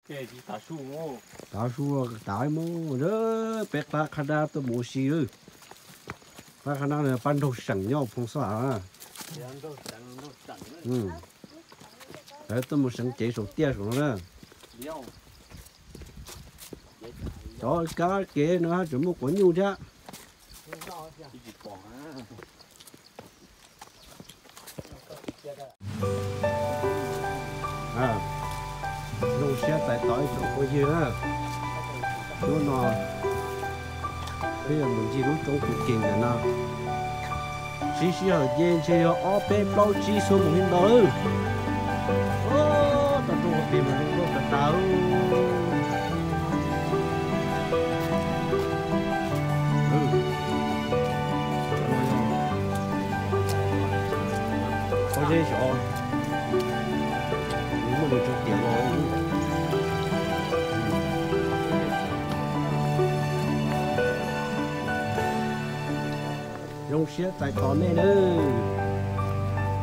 Tav su, tav ib mus, peb qab qhab dab tuaj mus ua si lawm. Qab qhab dab no pab nraug seem nyob Phoo Xab Vam. Lawv tuaj mus seev cev saum tiaj saum no na. Cov kab kev no tseem muaj quav nyuj thiab. Zoo siab txais tos ib tsoom phooj ywg na. Hnub no peb yuav mus ncig lub roob Phu Kees ntawm no. Siv sij hawm ces ntshe yog ob peb plaub tsib xuab moos li ntawd. Tau roob ua ke mas zoo nkauj tas tas. Pob zeb xyov muaj lus tso tiav los. Zoo siab txais tos nej nawb.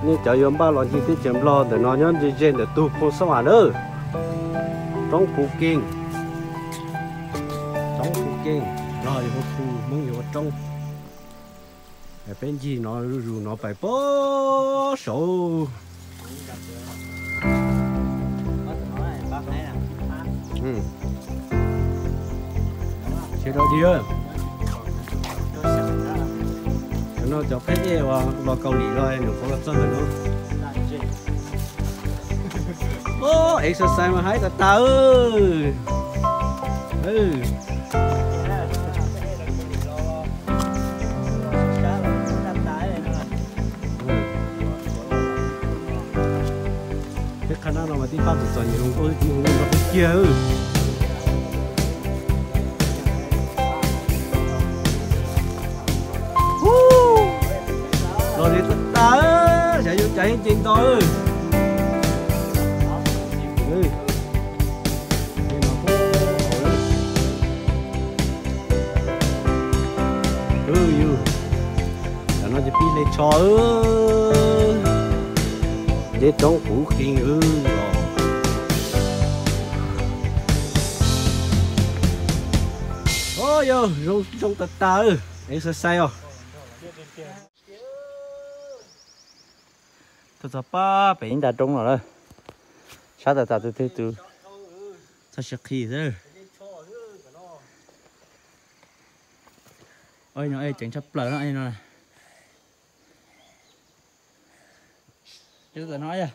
Nej cov yuav npaj los ncig teb chaws Nplog ntawm no nyob ze ze ntawm tus Phoo Xab Vam nawb. Roob Phu Kees, roob Phu Kees, Nplog yuav hu Phu, Hmoob yuav hu roob. Peb ncig no zuj zus no pais pob saud. Tsis dog dig. Cov no cov qaib ej uas los Kaus Lim los nws puav los txog ntawm no. Exercise mas haib tas tas. Peb qhab nab no mas tib pab txom txom nyem zoo nkauj, tib zoo nkauj kiag. Los li tas tas, xyov yuav cas heev ces nto. Tam no ces pib hle tsho, deb roob Phu Kees os. Yog zoo tas tas, exercise os. Tuaj txog pab pem ib nta roob no lawm, sab tas tas tus twg tus txog siav qhi xwb. Oj, no ceev tshaj plaws no no. Tus no yog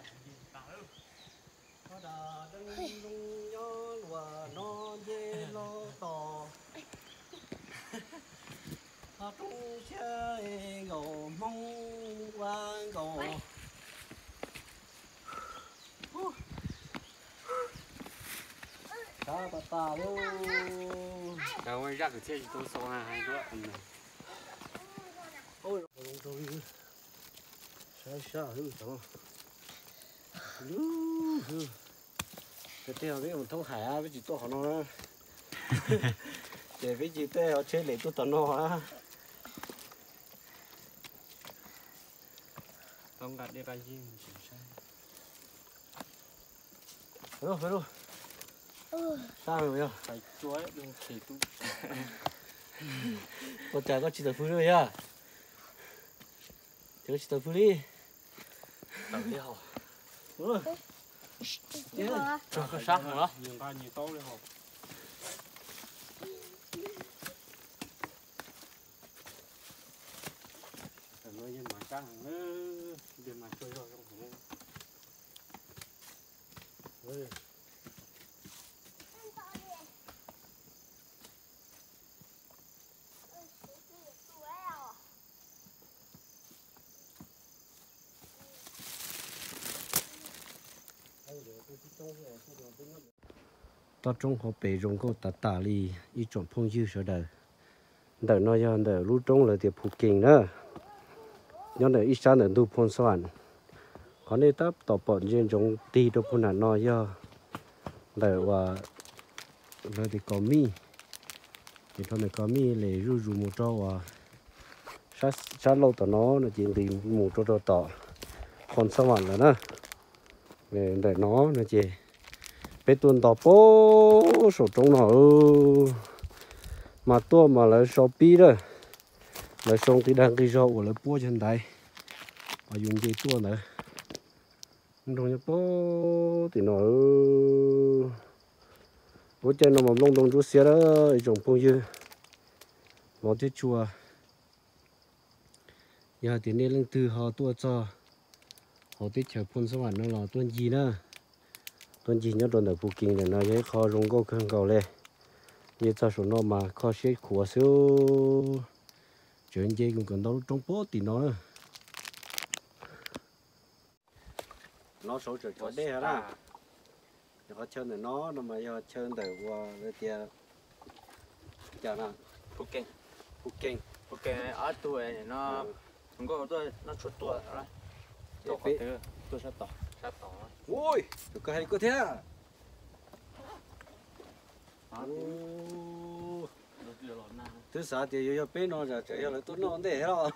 Zaj kwv txhiaj tsis tau xaus na, hais tias, saib sab hwb tod. Lub hwb, tej peb mus thoob hais peb tsis tuaj qhov no na. Ces peb cia tej hauv tsheb lem tuaj tom no na. Tau nqa dej qab zib tsis saib. Sab yog ua cas koj tsis tawm fwj li yog? Ces koj tsis tawm fwj li. Tawm li hos. Tsuag koj sab heev los? Nyias nqa nyias taub li hos. Tam no yeej mas sab heev, yeej mas tsuag zog zoo heev. Toj roob hauv pes zoo nkauj tas tas li ib tsoom phooj ywg sawv daws. Ntawm no yog ntawm lub roob lawv tias Phu Kees na, nyob ntawm ib sab ntawm ntug Phoo Xab Vam. Qhov nej tab tom pom ntsia ntsoov tig rau puag nram no yog ntawm uas lawv tias Kos Mij. Ces dhau ntawm Kos Mij lem zuj zus mus rau uas sab laug tom no no ces nqis mus rau rau tom Phoo Xab Vam lawm na. Ntawm no no ces Peb tuaj nto pem saum roob no, mas tuaj mas lawv sau pib lawm, lawv sau nqi dag nqi zog uas lawv puab cov ntaiv uas yus nce tuaj ntawd. Nroog nyob pem tim no. Lub caij no mas nplooj ntoo ntsuab xiab lawm ib tsoom phooj ywg, vauv thiab tshua. Yog hais tias nej leej twg ho tuaj txog hauv teb chaws Phoos Xab Vam no los tuaj ncig na, tuaj ncig nyob rau ntawm Phu Kees ntawm no yog ib qho zoo nkauj kawg nkaus li. Nce txog saum no mas kho siab khuav xwb. Tseem nce mus kom ntau lub roob pem tim no na. No saum tseem tshuav dej na. Qhov chaw ntawm no no mas yog chaw ntawm uas lawv tias cas na, Phu Kees, Phu Kees. Ob tug no, nkauj tuaj noj tshuaj tua, tuaj sab tod. Ui, tseem koj hais li koj thiab. Twb xav tias yuav yog peb no, tseem yog lawv tuaj noj ntej thiab los.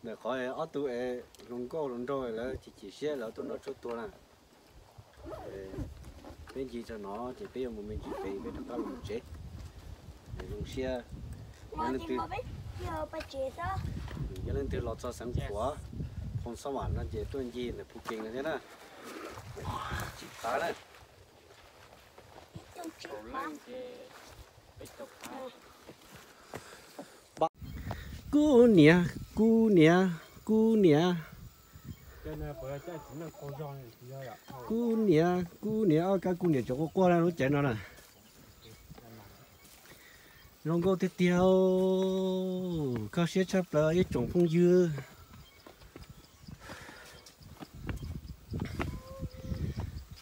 Ntawm qhov ob tug es hluas nkauj hluas nraug lawv chim chim siab lawv tuaj noj tshuaj tua na. Peb ncig txog no ces peb yuav mus me ntsis pem peb rov qab los mus tsev. Zoo siab, yog leej twg, yog leej twg los txog xeev Khuav, Phoos Xab Vam no ces tuaj ncig ntawm Phu Kees no thiab na. Tsis tas na. Kub niam, kub niam, kub niam. Kub niam, kub niam, ob kab kub niam tseem quaj quaj lub caij no na. Zoo nkauj tiag tiag, kho siab tshaj plaws ib tsoom phooj ywg.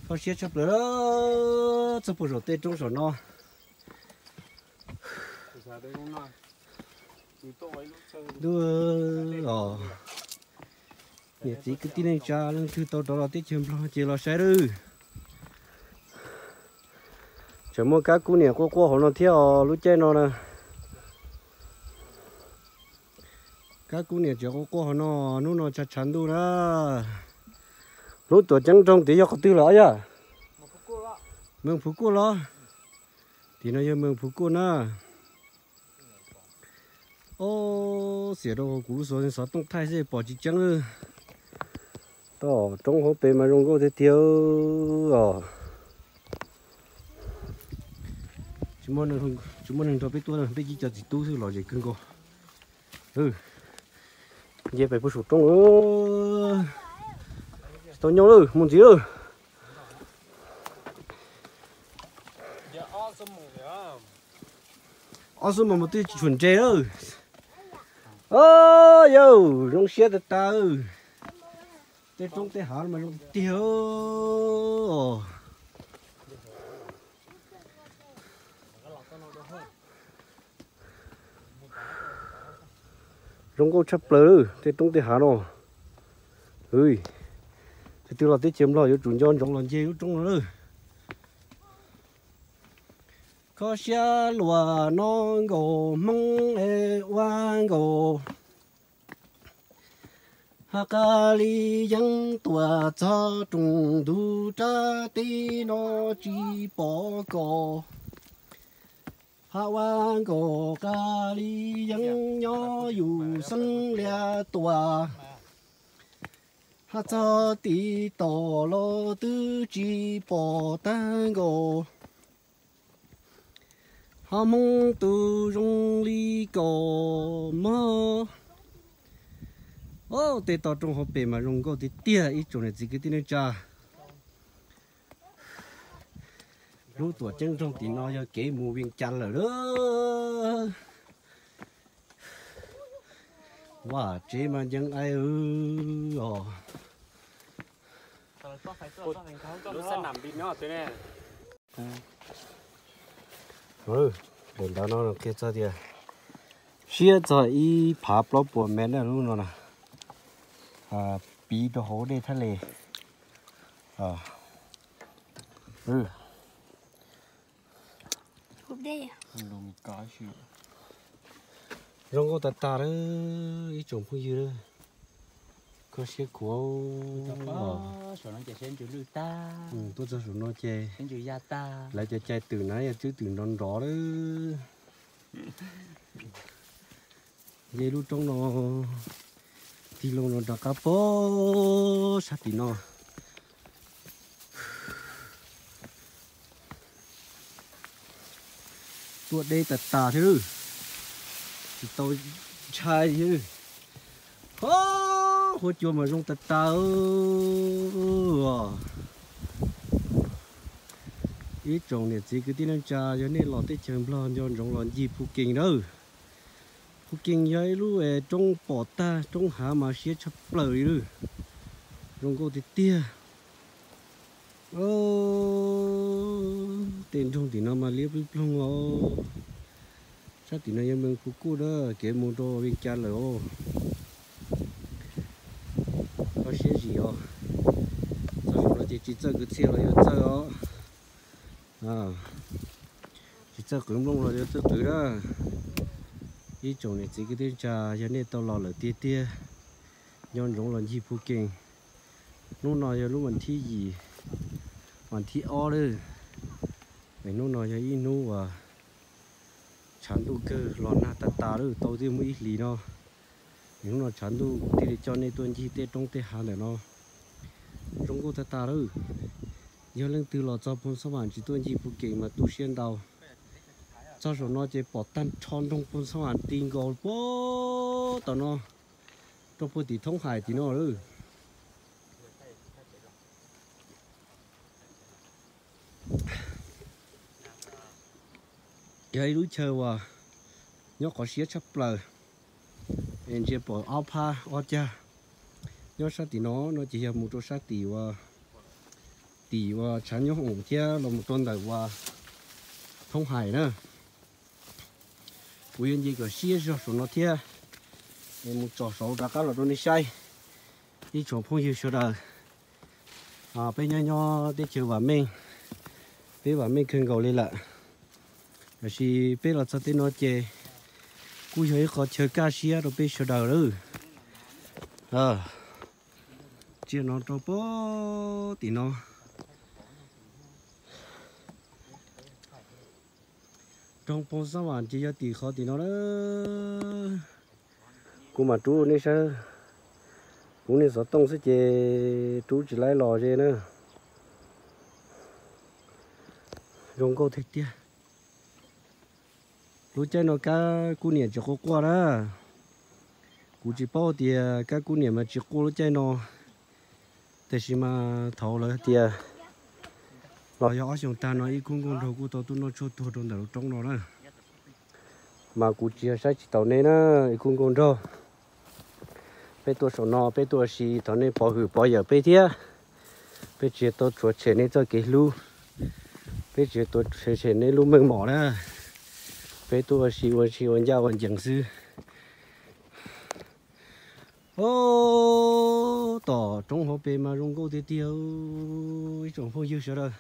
Kho siab tshaj plaws txog puag saum tej roob saum no. Ntuj os, niam txiv kwv tij neej tsa leej twg tau rov los teb chaws Nplog ces los saib lawm. Tseem muaj kab kub niam quaj quaj hauv no thiab os lub caij no na. Kab kub niam tseem quaj quaj hauv no, hnub no tshav tshav ntuj na. Lub tuam ceeb nroog tid yog qhov twg lawm yog? Mees Phuv Kuaj los? Tim no yog Mees Phuv Kuaj na. Ob, xiam rau kuv lub xov, xov tooj thaij xwb pom tsis tseeb. Tom roob hauv pes mas zoo nkauj tiag tiag os. Tsis muaj neeg nrog peb tuaj, peb cib cov txiv tub xwb los zem kawg nkaus. Nce pem puag saum roob. Tsis tau nyob lawm, mus ntxiv lawm. Ob xuab moos mus twb tsis tshua nres lawm. Yawg zoo siab tas tas. Tej roob tej hav mas zoo tiag. Zoo nkauj tshaj plaws tej roob tej hav no. Tus twg los teb chaws Nplog yuav tsum nco ntsoov los nce lub roob no lawm. Kho siab luag no nkaus Hmoob es ua nkaus. Hab qab li yeeb tuaj txog rooj ntug rab teb no tsis pom koj. Hab ua nkaus qab li yeeb nyob yus xeeb liaj tuaj. Hab txog tim tom los twb tsis pom tag nkaus. Hab Hmoob tus zoo li koj mog. Tej toj roob hauv pes mas zoo nkauj tiag tiag ib tsoom niam txiv kwv tij neej tsa. Lub tuam ceeb nroog tim no yog kev mus Vias Cas lawm lauj. Vaj tsev mas ncees ai os. Daim ntawv no qhia txog tias siab txog ib phav plaub puas mev na lub no na. Piv rau hauv dej thaj les. Zoo nkauj tag tag lawm ib tsoom phooj ywg. Kho siab khuav. Tuaj txog saum no ces lawv cov cai twm na yog twb twm nrov nrov lawm. Nce lub roob no, tig loo no rov qab pog sab tim no. Tuaj deb tas tas thiab, tsis tau ntshai thiab. Ho, huab cua mas zoo tas tas. Ib tsoom niam txiv kwv tij neej tsa, yog nej los teb chaws Nplog nco ntsoov los ncig Phu Kees nawb. Phu Kees yog ib lub roob pom tag, roob hav mas siab tshaj plaws li lawm. Zoo nkauj tiag tiag. Tej nroog tim no mas liab ploog ploog os. Sab tim no yog Mees Phu Kuj na, kev mus rau Vias Cas lawm os. Kho siab zim os. Txog saum no ces tsis txawj kwv txhiaj los yuav txawj os. Tsis txawj qwv nplooj los yuav txawj qwv na. Ib tsoom niam txiv kwv tij neej tsa, yog nej tau los lawm tiag tiag, nco ntsoov los ncig Phu Kees. Hnub no yog lub vas thib yim, vas thib ob lawm. Es hnub no yog ib hnub uas tshav ntuj kawg los nag tas tas lawm, tau twb muaj ib hlis no. Es hnub no tshav ntuj kuv thiaj li coj nej tuaj ncig tej roob tej hav ntawm no. Zoo nkauj tag tas lawm. Yog leej twg los txog Phoo Xab Vam tsis tuaj ncig Phu Kees mas tu siab ntau. Txog saum no ces pom tag nrho nroog Phoo Xab Vam ti nkaus puag tom no, rau puag tim Thoob Hais tim no lawm. Yog ib lub chaw uas nyob qhov siab tshaj plaws, es ntsia pom ob phab ob cag. Nyob sab tim no no ces yog mus rau sab tim uas, tim uas tshav nyob hoom thiab los mus rau ntawm uas Thoob Hais na. Kuv yuav nce kom siab zog saum no thiab, es mus tsom saud rov qab los rau nej saib. Ib tsoom phooj ywg sawv daws, peb nyob nyob teb chaws vam meej, peb vam meej kawg nkaus li lawm. Tab sis peb los txog tej no ces kuj yog ib qho chaw kaj siab rau peb sawv daws lawm. Tsiaj no rau puag tim no. Nroog Phoo Xab Vam ces yog tim qhov tim no na. Kuv mam rub nej saib, kuv niag xov tooj xwb ces rub tsis laib los ze na. Zoo nkauj tiag tiag. Lub caij no kab kuj niam tsis quaj quaj na. Kuv tsis paub tias kab kuj niam mas tsis quaj lub caij no, tiam sis mas thaum lawv tias los yog ob xyoos tag no ib khub nkauj nraug kuj tau tuaj noj tshuaj tuag rau ntawm lub roob no na. Mas kuv tsis yog saib tsis taus nej na, ib khub nkauj nraug. Peb tuaj saum no peb tuaj ua si thov nej pov hwm pov yawm peb thiab. Peb tsis yog tuaj tshuav tshem nej txoj kev hlub, peb tsis yog tuaj tshuav tshem nej lub meej mom na. Peb tuaj ua si ua si ua ncaj ua ncees xwb. Tom roob hauv pes mas zoo nkauj tiag tiag, ib tsoom phooj ywg sawv daws.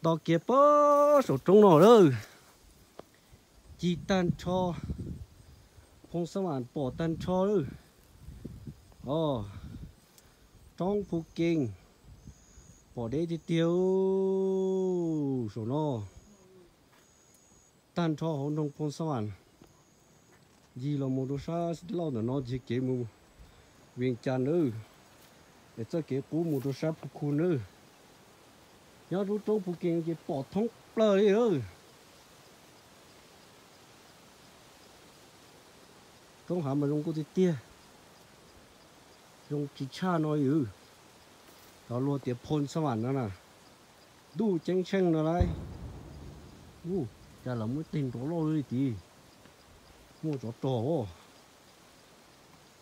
Nto kiag pog saum roob no lawm. Ci tag nrho, Phoo Xab Vam pom tag nrho lawm. Os, roob Phu Kees pom deb tiag tiag saum no. Tag nrho hauv nroog Phoo Xab Vam, ncig los mus rau sab laug ntawm no ces kev mus Vias Cas nawb, es txoj kev qub mus rau sab Phu Khu nawb. Nyob lub roob Phu Kees ces pom thoob plaws li lawm. Roob hav mas zoo nkauj tiag tiag, zoo tsis tshaj no li. Cov luag tias Phoo Xab Vam no na, ntuj ceeb tsheej no lauj. Cas los muaj teg nrov loj li tid, muaj tsov rog os.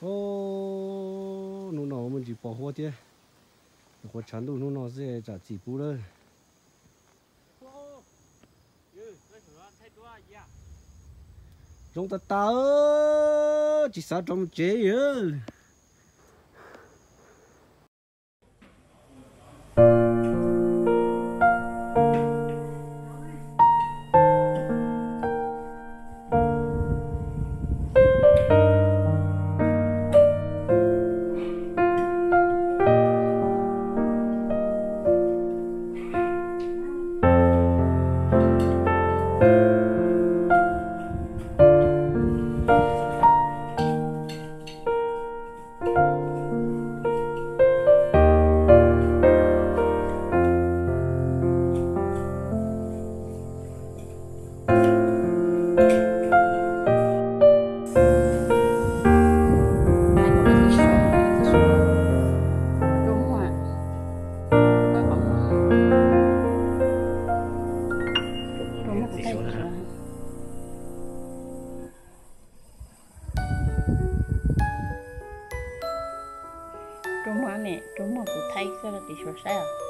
Hnub no muaj ntsis pos huab thiab, nyuam qhuav tshav ntuj hnub no xwb tsam txim pub lawm. Zoo tas tas, tsis xav rov mus tsev li. Tiv suav saib os.